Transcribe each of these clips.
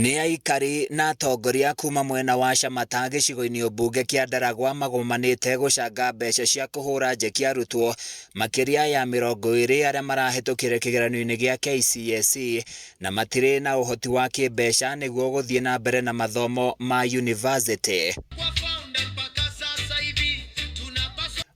Nĩ aikari na atongoria kuma mwena wa Shamata gĩcigo-inĩ ũmbunge kĩa Ndaragwa magomanĩte gũcanga mbeca cia kũhũra njeki arutwo makĩria ya 20 arĩa marahĩtũkire kĩgeranio-inĩ gĩa KCSE na matirĩ na ũhoti wa kĩmbeca nĩguo gũthiĩ na mbere na mathomo ma yunivasĩtĩ.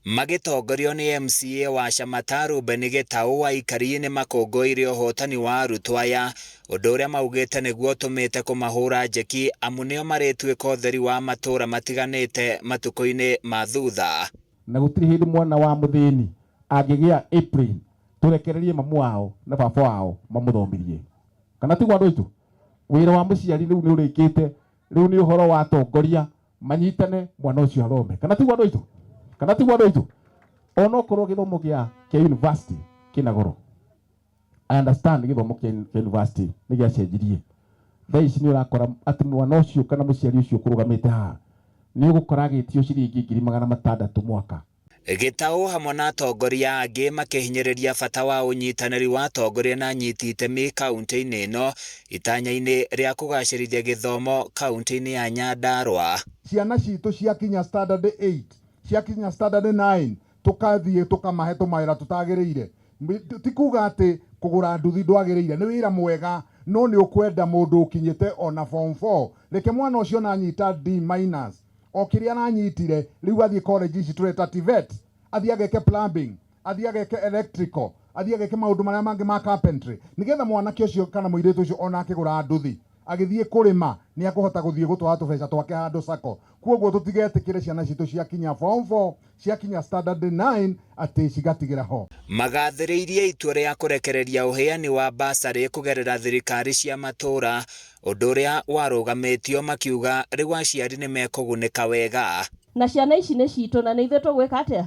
Magĩtongorio nĩ MCA wa Shamata Reuben Gĩtaũ, aikari nĩ makũngũĩire ũhotani wa arutwo aya, ũndũ ũrĩa maugĩte nĩguo ũtũmĩte kũmahũra njeki amu nĩo marĩtuĩka ũtheri wa matũũra matiganĩte matukũ-inĩ ma thutha. Na gũtirĩ hĩndĩ mwana wa mũthĩni angĩgĩa April tũrekererie mamu wao na baba wao mamũthomirie. Kana tiguo andũ aitũ? Wĩra wa mũciari rĩu nĩ ũrĩkĩte, rĩu nĩ ũhoro wa atongoria manyitane mwana ũcio athome. Kana tiguo andũ aitũ? Kana tiguo andũ aitũ? Onokorwo gĩthomo gĩa kĩa university kĩna goro. I understand gĩthomo kĩa university nĩ gĩacenjirie. Thaa ici nĩ ũrakora atĩ mwana ũcio kana mũciari ũcio ũkũrũgamĩte haha nĩ ũgũkora agĩtio ciringi 600,000 mwaka. Gĩtaũ hamwe na atongoria angĩ makĩhinyĩrĩria bata wa ũnyitanĩri wa atongoria na anyiti itemi kauntĩ-inĩ ĩno itanya-inĩ rĩa kũgacĩrithia gĩthomo kauntĩ-inĩ ya Nyandarua. Ciana citũ ciakinya standard 8, ciakinya standard 9, tũkathiĩ tũkamahe tũmawĩra tũtagĩrĩire. Ti kuga atĩ kũgũra nduthi ndwagĩrĩire, nĩ wĩra mwega, no nĩ ũkwenda mũndũ ũkinyĩte ona form 4. Reke mwana ũcio ona anyita D minus, o kĩrĩa aranyitire, rĩu athiĩ college ici tũreta TVET, athiĩ ageke plumbing, athiĩ ageke electrical, athiĩ ageke maũndũ marĩa mangĩ ma carpentry, nĩgetha mwanake ũcio kana mũirĩtu ũcio ona akĩgũra nduthi, agĩthiĩ kũrĩma, nĩ akũhota gũthiĩ gũtwara tũbeca twake handũ sacco. Kwoguo tũtigetĩkĩre ciana citũ ciakinya form 4, ciakinya standard 9 atĩ cigatigĩra ho. Magathĩrĩirie itua rĩa kũrekereria ũheani wa bursary kũgerera thirikari cia matũũra, ũndũ ũrĩa warũgamĩtio makiuga rĩu aciari nĩ mekũgunĩka wega. Na ciana ici nĩ citũ na nĩ ithuĩ tũgwĩka atĩa?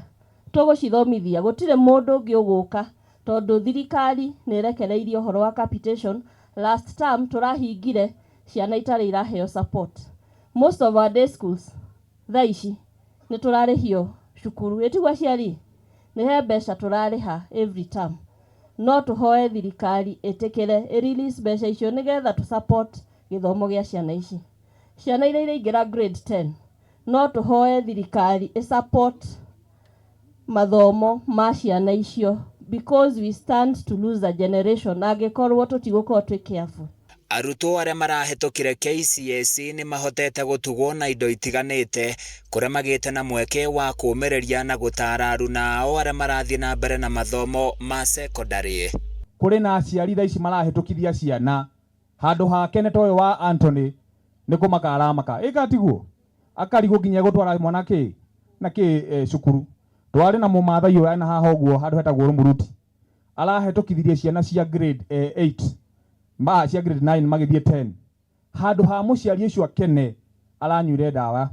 Tũgũcithomithia. Gũtirĩ mũndũ ũngĩ ũgũka tondũ thirikari nĩ ĩrekereirie ũhoro wa capitation. Last term tũrahingire ciana itarĩ iraheo support. Most of our day schools thaa ici nĩ tũrarĩhio cukuru. Ĩtiguo aciari? Nĩ he mbeca tũrarĩha every term. No tũhoe thirikari ĩtĩkĩre ĩ release mbeca icio nĩgetha tũ support gĩthomo gĩa ciana ici. Ciana iria iraingĩra grade 10 no tũhoe thirikari ĩ support mathomo ma ciana icio because we stand to lose a generation angĩkorwo tũtigũkorwo twĩ careful. Arutwo arĩa marahĩtũkire KCSE nĩ mahotete gũtugwo na indo itiganĩte kũrĩa magĩte na mweke wa kũũmĩrĩria na gũtaara aruna ao arĩa marathiĩ na mbere na mathomo ma sekondarĩ. Kũrĩ na aciari thaa ici marahĩtũkithia ciana handũ hake nĩ ta ũyũ wa Anthony nĩ kũmaka aramaka ĩka tiguo akarigwo nginya gũtwara mwana kĩ na kĩ cukuru. Twarĩ na mũmathai ũyũ na haha ũguo handũ hetagwo Rũmuruti arahĩtũkithirie ciana cia grade 8 ma cia grade 9 magĩthiĩ 10 handũ ha mũciari ũcio akene aranyuire ndawa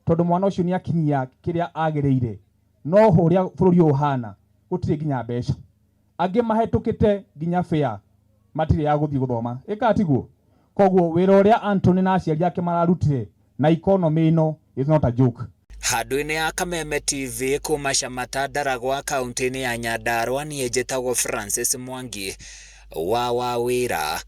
tondũ mwana ũcio nĩ akinyia kĩrĩa agĩrĩire no ũrĩa bũrũri ũyũ ũhana gũtirĩ nginya mbeca angĩ mahĩtũkĩte nginya fare matirĩ ya gũthiĩ gũthoma ĩka tiguo koguo wĩra ũrĩa Anthony na aciari ake mararutire na economy ĩno is not a joke. Handũ-inĩ ya Kameme TV kuma Shamata Ndaragwa kaunti-inĩ ya Nyandarua niĩ njĩtagwo Francis Mwangi wa Wawĩra.